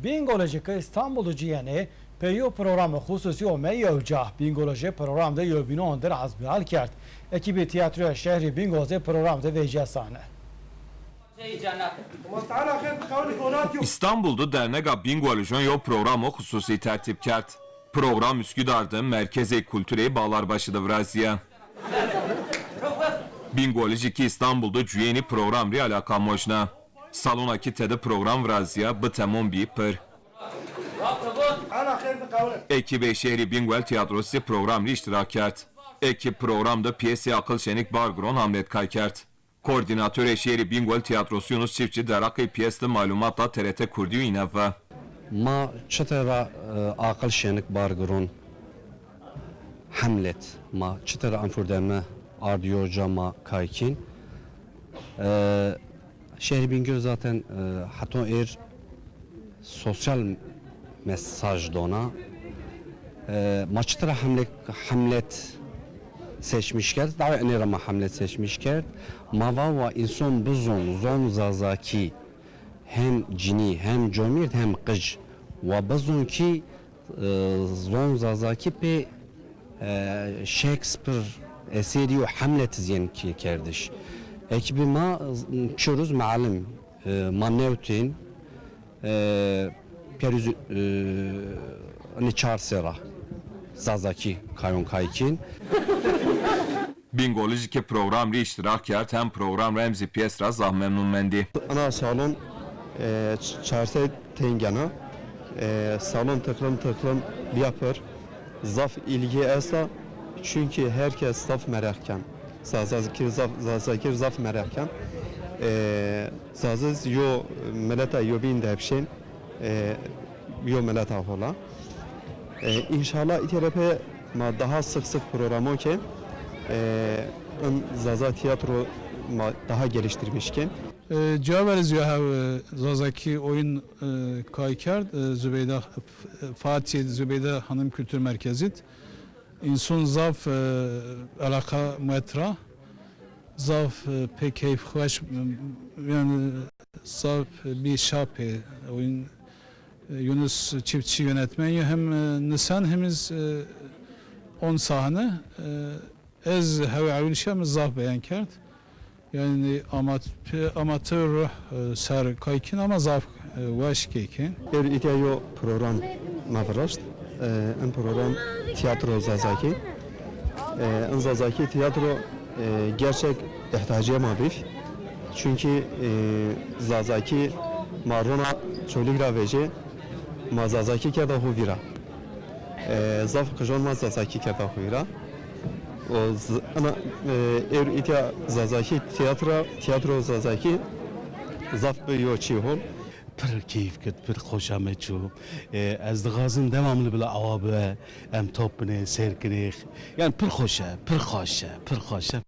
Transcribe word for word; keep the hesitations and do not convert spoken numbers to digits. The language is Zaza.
Bîngolî zî ke Îstanbul de cîyenê, pê yew programê xusûsî omey yew ca. Bîngolî zî program de yewbînon dir ezbîhal kerd. Ekîbê tîyatroya şehrî Bîngol zî program de vecîya sahne. Îstanbul de dernega Bîngolîjon yew programo xusûsî tertîb kerd. Program Üsküdar de Merkezê Kulturê Bağlarbaşı de virazîya. Bîngolî zî kî Îstanbul de cuyênî program rê eleqa mojna. Salona kî tede program virazîya, bi temom bî pir. Ekîbê şehrî Bîngol Tîyatrosu zî program rê îştirak kerd. Eke program de pîyesê Aqil Şenik Bargiron Hamlet kay kerd. Koordînatorê şehrî Bîngol Tîyatrosu Yunus Çiftçi derheqê pîyes de malumat da T R T Kurdî û îne va. Ma çitir ra, e, Aqil Şenik Bargiron Hamlet, ma çitir ra enfurdeme ard yo ca ma kay kên. E, şehrî Bîngol zaten, e, heton êr sosyal mesaj dona. E, ma çitir ra Hamlet, Hamlet seçmiş kerd? Dawê enê ra ma Hamlet seçmiş kerd. Ma va wa înson bizon, zon Zazakî, hem cinî, hem comîrd, hem qic. Wa bizon kî, e, zon Zazakî pê, e, Shakespeare eserî û Hamlet zî yen kî kerdiş. Ekîbê ma, e, çi rûz melim, e, ma newtên, e, pîyerûz, e, enê çar serra Zazakî kayon kay kên. Bîngolî zî ke program rê îştirak kerd, hem program ra hem zî pîyes ra zaf memnun mendî. Ina salon, e, ç-, çar sey tengena. E, salon tıklım tıklım bîya pir. Zaf îlgî esta. Çunkî her kes zaf mereq ken. Za-, Zazakî zaf, Zazakî zaf mereq ken. E, Zazez yo mileta yobîn de hepşên. E, yo mileta hola. E, înşallah îtya ra pê ma daha sık sık programon kên, e, in Zaza tîyatro ma daha geliştirmiş kên. E, cevaberiz yo hev, e, Zazakî oyun, e, kay kerd, e, Zübeyde, F-, Fatih Zübeyde Hanım Kültür Merkezi'd. Înson zaf, e, eleqa muet ra. Zaf, e, pê keyfxweş, e, yanî zaf, e, bî şa pê. Oyun, e, Yunus Çiftçi yönetmen yo, hem, e, nisan hem iz, e, on sahne, e, ez hewe ewil şîya mi zaf beyan kerd. Yanî amat-, amatör ruh, e, ser kay kên ama zaf, e, weş key kên. Êr îtya yo program ma viraşt. E, in program tîyatro Zazakî. E, in Zazakî tîyatro, e, gerçek îhtiyacê ma bîf. Çunkî, e, Zazakî ma rona Çolîg ra vecê, ma Zazakî kerda xo vîra. E, zaf qijon ma Zazakî kerda xo vîra. O z-, ana, e, êr îtya Zazakî tîyatra, tîyatro Zazakî zaf bi yo çî hol. Pir keyf kit, pir xoşa me çû. E, ez dixwazim devamlı bila awa bibe. Em top binê, seyr kinê. Yanî pir xoş e, pir xoş e, pir xoş e.